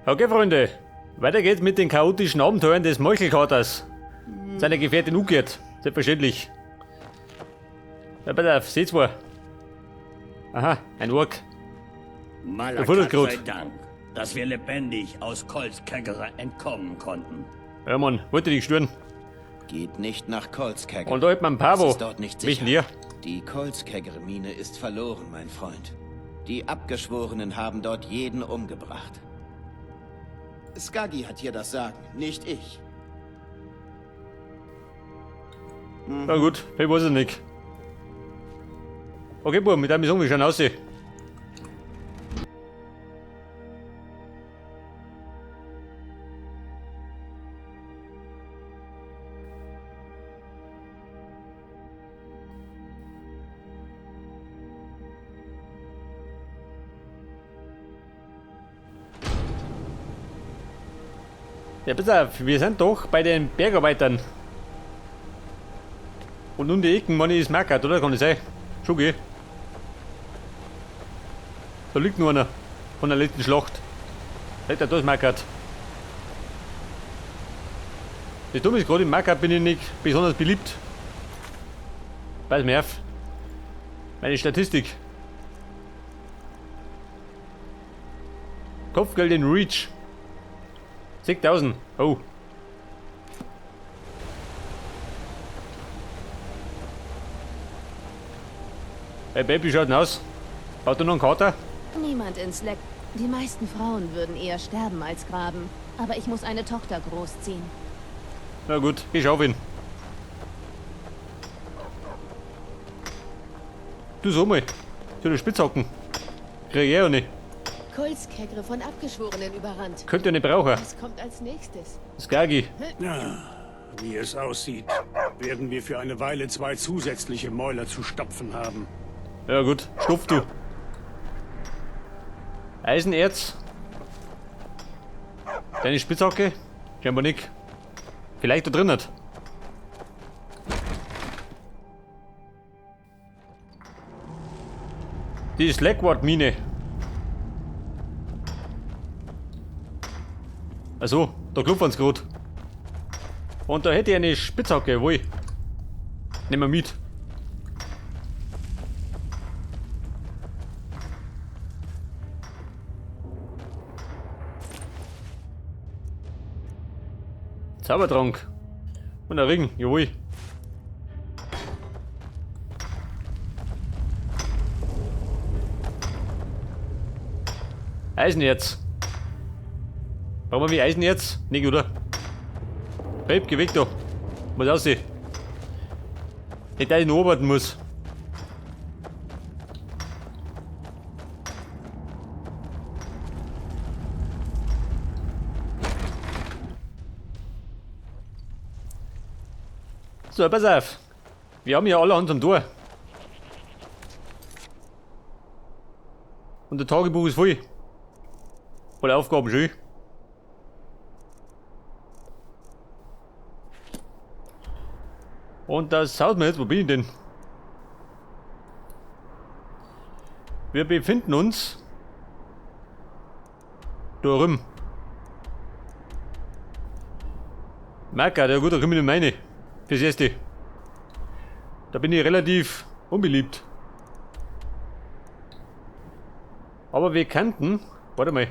Okay, Freunde, weiter geht's mit den chaotischen Abenteuern des Meuchelkaters. Seine Gefährtin Ugiert, selbstverständlich. Ja, pass auf, seht's wohl. Aha, ein Ork. Malakat sei Dank, dass wir lebendig aus Kolskegre entkommen konnten. Ja, Mann, wollte dich stören. Geht nicht nach Kolskegre. Und da hat man Pavo. Es ist dort nicht Mich sicher. näher. Die Kolskegre-Mine ist verloren, mein Freund. Die Abgeschworenen haben dort jeden umgebracht. Skaggi hat hier das Sagen, nicht ich. Na gut, ich weiß es nicht. Okay, Bub, mit deinem Song schon aussehen. Ja, pass auf, wir sind doch bei den Bergarbeitern. Und nun die Ecken, meine ist markert, oder? Kann das sein? Schon geh. Da liegt nur einer von der letzten Schlacht. Vielleicht auch das markert. Das Dumme ist, gerade im Markert bin ich nicht besonders beliebt. Pass mir auf. Meine Statistik. Kopfgeld in Reach. 6000. Oh. Hey Baby, schaut denn aus? Baut du noch einen Kater? Niemand in Slack. Die meisten Frauen würden eher sterben als graben. Aber ich muss eine Tochter großziehen. Na gut, ich schau auf ihn. Du so mal. Zu den Spitzhacken. Krieg ich auch nicht. Kolskegre von Abgeschworenen überrannt. Könnt ihr nicht brauchen. Was kommt als nächstes? Skagi. Ja, wie es aussieht, werden wir für eine Weile zwei zusätzliche Mäuler zu stopfen haben. Ja gut, stopf du. Eisenerz. Deine Spitzhacke? Scheinbar nicht. Vielleicht da drin nicht. Die Slackward-Mine. Also, da klopfen sie grad. Und da hätte ich eine Spitzhacke, jawohl. Nehmen wir mit. Zaubertrank. Und ein Ring, jawohl. Eisenerz. Brauchen wir wie Eisenerz? Nicht, oder? Babe, geh weg da. Muss aussehen. Nicht, dass ich noch arbeiten muss. So, pass auf. Wir haben ja alle Hand am Tor. Und der Tagebuch ist voll. Voll Aufgaben, schön. Und das haut mir jetzt, wo bin ich denn? Wir befinden uns da rum. Marker, ja gut, da komme ich nicht meine. Fürs Erste. Da bin ich relativ unbeliebt. Aber wir könnten. Warte mal.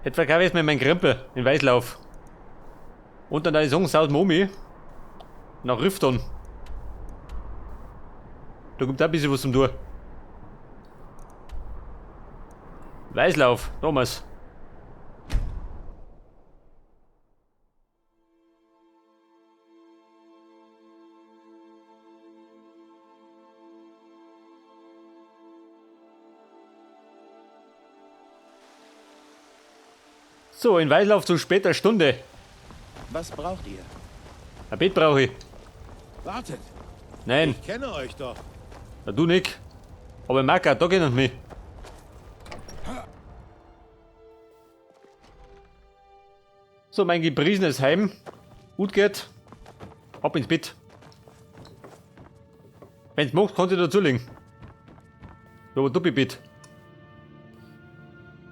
Jetzt verkaufe ich erstmal meinen Krempel in Weißlauf. Und dann da ist Saus Momi. Nach Rifton. Da kommt auch ein bisschen was zum Tor. Weißlauf, Thomas. So, in Weißlauf zu später Stunde. Was braucht ihr? Ein Bett brauche ich. Wartet, Nein, ich kenne euch doch. na, du nicht. Aber Marker, da geht mich. So, mein gepriesenes Heim. Gut geht. Ab ins Bett. Wenn's macht, kannst du dazulegen. So, ein Doppelbett.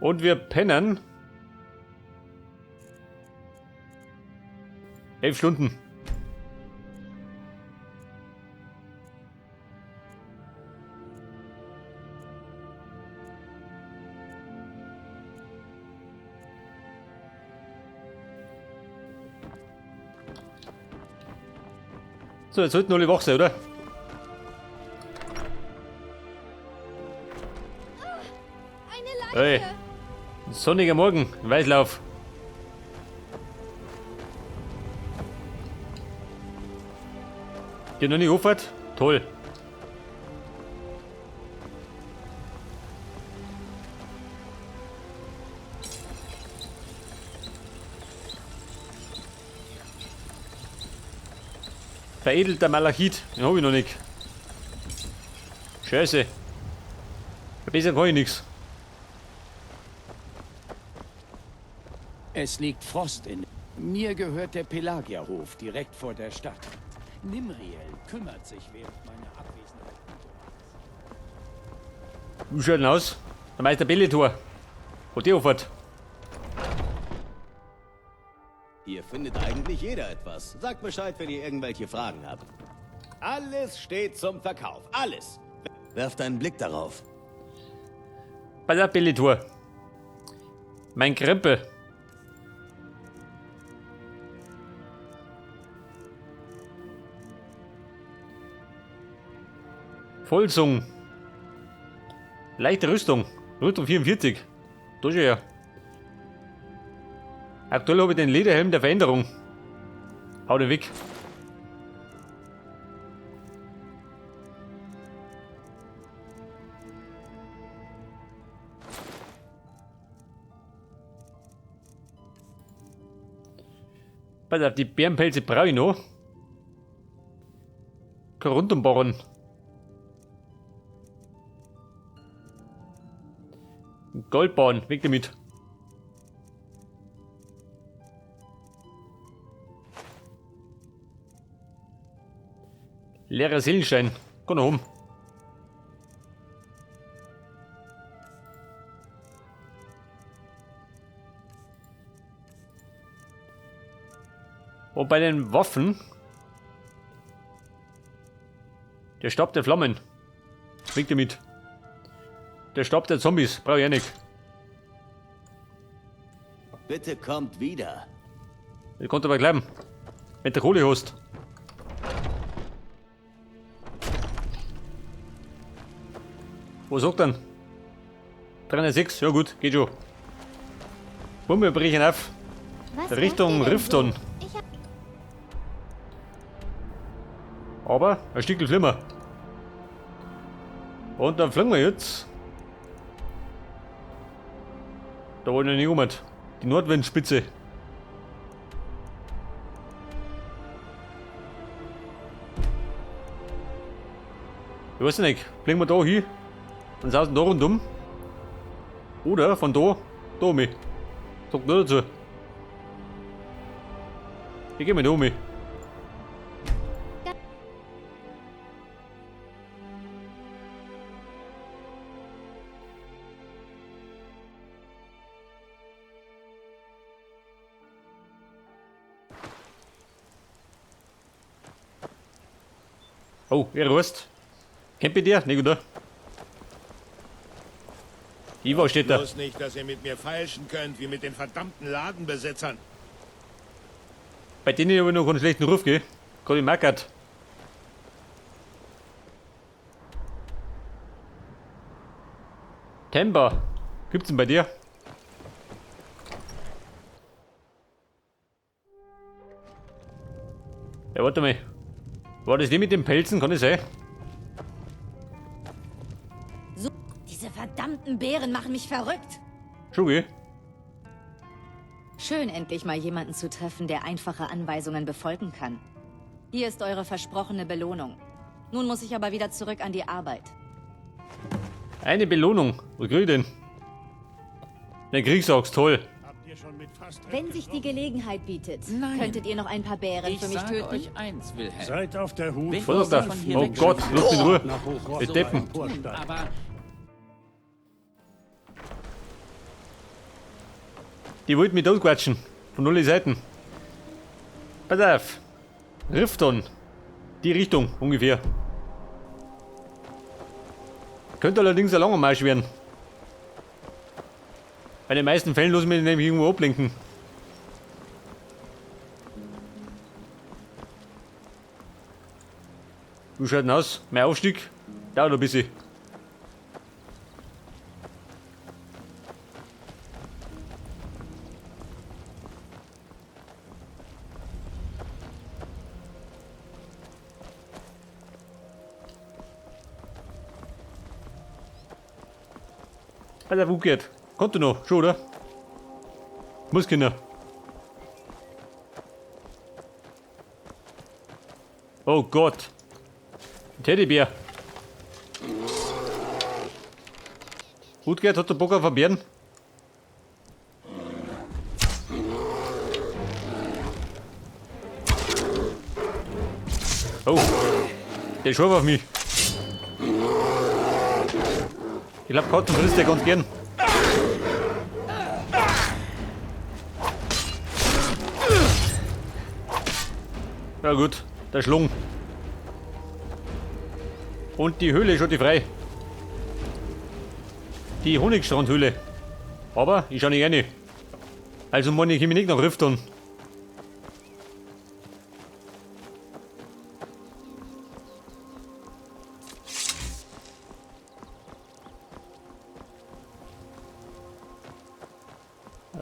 Und wir pennen. 11 Stunden. So, jetzt sollten alle wach sein, oder? Eine Hey. Leiche! Sonniger Morgen, Weißlauf. Die noch nicht aufhört? Toll. Veredelter Malachit, den hab ich noch nicht. Scheiße. Besser kann ich nichts. Es liegt Frost in. Mir gehört der Pelagierhof direkt vor der Stadt. Nimriel kümmert sich während meiner Abwesenheit gut um alles. Wie schaut denn aus? Der Meister Belethor. Hat die aufhört? Hier findet eigentlich jeder etwas. Sagt Bescheid, wenn ihr irgendwelche Fragen habt. Alles steht zum Verkauf. Alles. Werft einen Blick darauf. Bei der Belethor. Mein Krempel. Vollsung. Leichte Rüstung. Rüstung 44. Da schon her. Aktuell habe ich den Lederhelm der Veränderung. Hau den weg. Pass auf, die Bärenpelze brauche ich noch. Korundumbarren. Goldbahn, weg damit. Leerer Seelenstein. Komm noch um. Und bei den Waffen. Der Stab der Flammen. Weg damit. Der Stab der Zombies. Brauche ich auch nicht. Bitte kommt wieder. Ich konnte aber bleiben. Wenn du Kohle hast. Wo sagt denn? 306, ja gut, geht schon. Bumm, wir brechen auf. Was Richtung macht ihr denn Rifton. so? Ich hab Aber ein Stück schlimmer. Und dann fliegen wir jetzt. Da wollen wir nicht um. Die Nordwindspitze. Ich weiß nicht, fliegen wir da hin und sausen da rundum. Oder von da, da um. Sagt nur dazu. Ich geh mal da um. Oh, wer Wurst. Kennt bei dir? Nicht, oder? Ivo steht da. Bloß nicht, dass ihr mit mir feilschen könnt, wie mit den verdammten Ladenbesitzern. Bei denen habe ich noch keinen schlechten Ruf, gell? Gerade Mackert. Temba. Gibt's denn bei dir? Ja, warte mal. War das die mit den Pelzen? Kann das sein? So, diese verdammten Bären machen mich verrückt. Schon, gell? Schön, endlich mal jemanden zu treffen, der einfache Anweisungen befolgen kann. Hier ist eure versprochene Belohnung. Nun muss ich aber wieder zurück an die Arbeit. Eine Belohnung. Was krieg ich denn? Den Kriegsaxt, toll. Habt ihr schon mit Fastred Wenn sich die gesprochen? Gelegenheit bietet, Nein. könntet ihr noch ein paar Bären Ich für mich sage töten? euch eins, Wilhelm. Seid auf der Hut Wenn vor Was ist das? von hier Oh weg- Gott, lass mich in Ruhe. nach Hochrock Die Deppen. Emporsteig. Aber Die wollten mich totquatschen. Von alle Seiten. Pass auf. Rifton. Die Richtung ungefähr. Könnte allerdings ein langer Marsch werden. Bei den meisten Fällen lasse ich mich nämlich irgendwo ablenken. Wie schaut denn aus? Mein Aufstieg dauert ein bisschen. Alter, wo geht? Kommt du noch? Schon, oder? Muss Kinder. Oh Gott. Ein Teddybär. Utgerd hat der Bock auf einen Bären? Oh. Der ist scharf auf mich. Ich glaub, Katzen frisst der ganz gern. Ja gut, der Schlung. Und die Höhle ist schon die frei. Die Honigstrandhöhle. Aber ich schau nicht rein. Also meine ich mich nicht nach Rifton.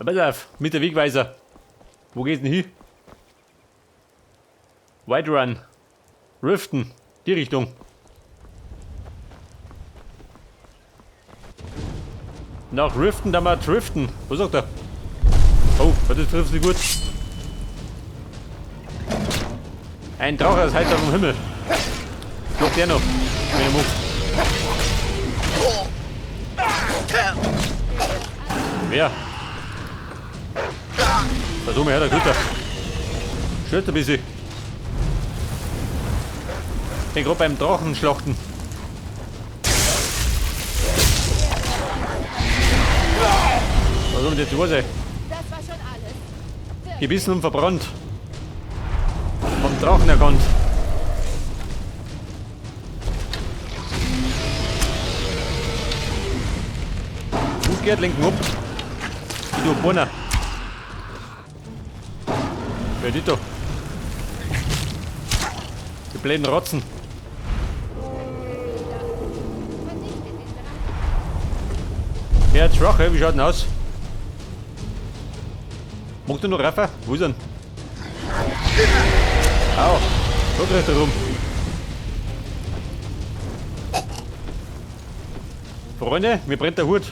Pass auf, mit der Wegweiser. Wo geht's denn hin? Whiterun. Riften. Die Richtung. Nach Riften, da mal driften. Was sagt er? Oh, das trifft sich gut. Ein Drache ist heiter vom Himmel. Schlagt der noch, wenn er macht. Wer? Versuch mal her, der Güter. Stört ein bisschen. Ich bin grad beim Drachenschlachten. Was soll denn jetzt los sein? Das war schon alles. Gebissen und verbrannt. Vom Drachen erkannt. Gut geht, lenken ab. Ich tu Bonner. Wer die da? Die blöden Rotzen. Ja, jetzt Drache, wie schaut denn aus? Macht er noch Raffa? Wo ist er denn? Au, da dreht er rum. Freunde, mir brennt der Hut.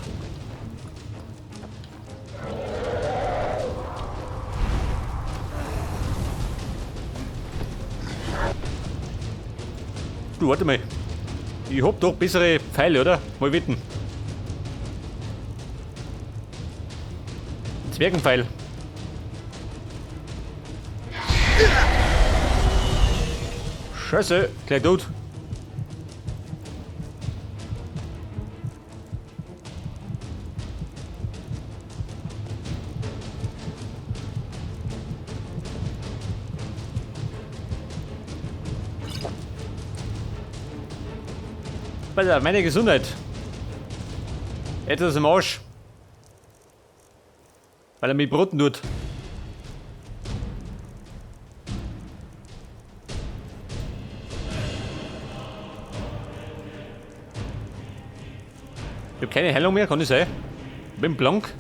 Du, warte mal. Ich hab doch bessere Pfeile, oder? Mal wetten. Zwergenpfeil. Scheiße, gleich tot. Alter, meine Gesundheit. Etwas im Arsch. Weil er mich broten tut. Ich hab keine Heilung mehr, kann ich sein? Bin blank.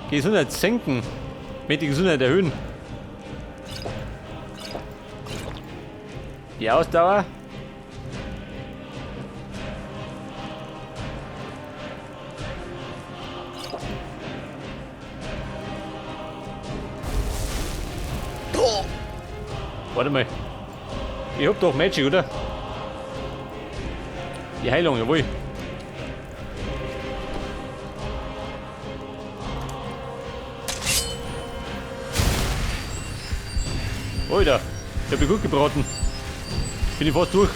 Gesundheit senken. Mit die Gesundheit erhöhen. Die Ausdauer. Warte mal. Ich hab doch Magic, oder? Die Heilung, jawohl. Alter, ich hab mich gut gebraten. Bin ich fast durch.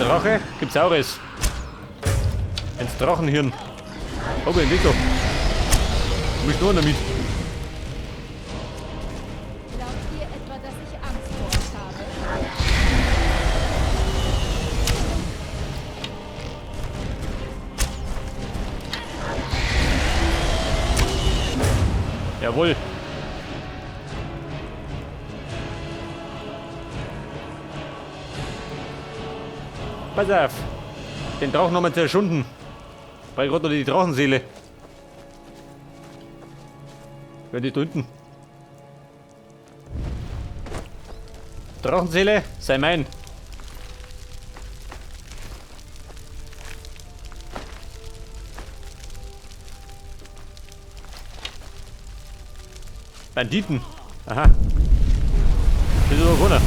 Drache? Gibt's auch es. Ein Drachenhirn. Oh, ich da. Du bist nur damit. Glaubt ihr etwa, dass ich Angst vor euch habe? Jawohl. Pass auf. Den Drachen haben wir zerschunden. Weil gerade noch die Drachenseele. Wenn die da unten. Drachenseele, sei mein. Banditen. Aha. Das ist doch keiner.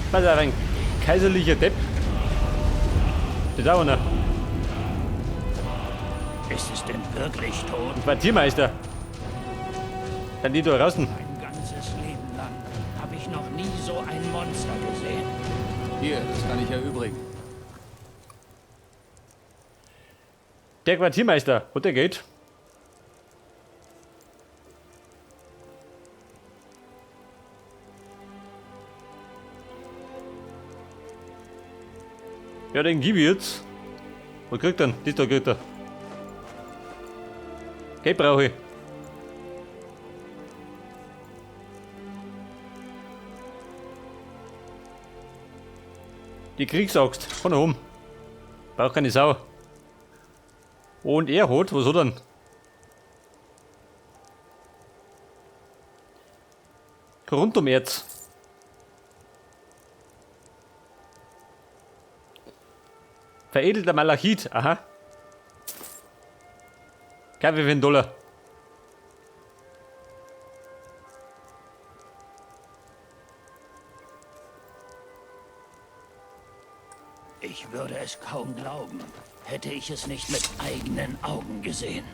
Was ist ein kaiserlicher Depp? Das ist auch einer. Ist es denn wirklich tot? Ein Quartiermeister. Dann die da draußen. Mein ganzes Leben lang habe ich noch nie so ein Monster gesehen. Hier, das kann ich erübrigen. Der Quartiermeister, hat der Geld? Ja, den gib ich jetzt. Was kriegt er denn? Das da kriegt er. Geld brauche ich. Die Kriegsaxt. Von oben. Braucht keine Sau. Und er hat, was hat er denn? Rundum Erz. Veredelter Malachit, aha. Kaffee für einen Dollar. Ich würde es kaum glauben, hätte ich es nicht mit eigenen Augen gesehen.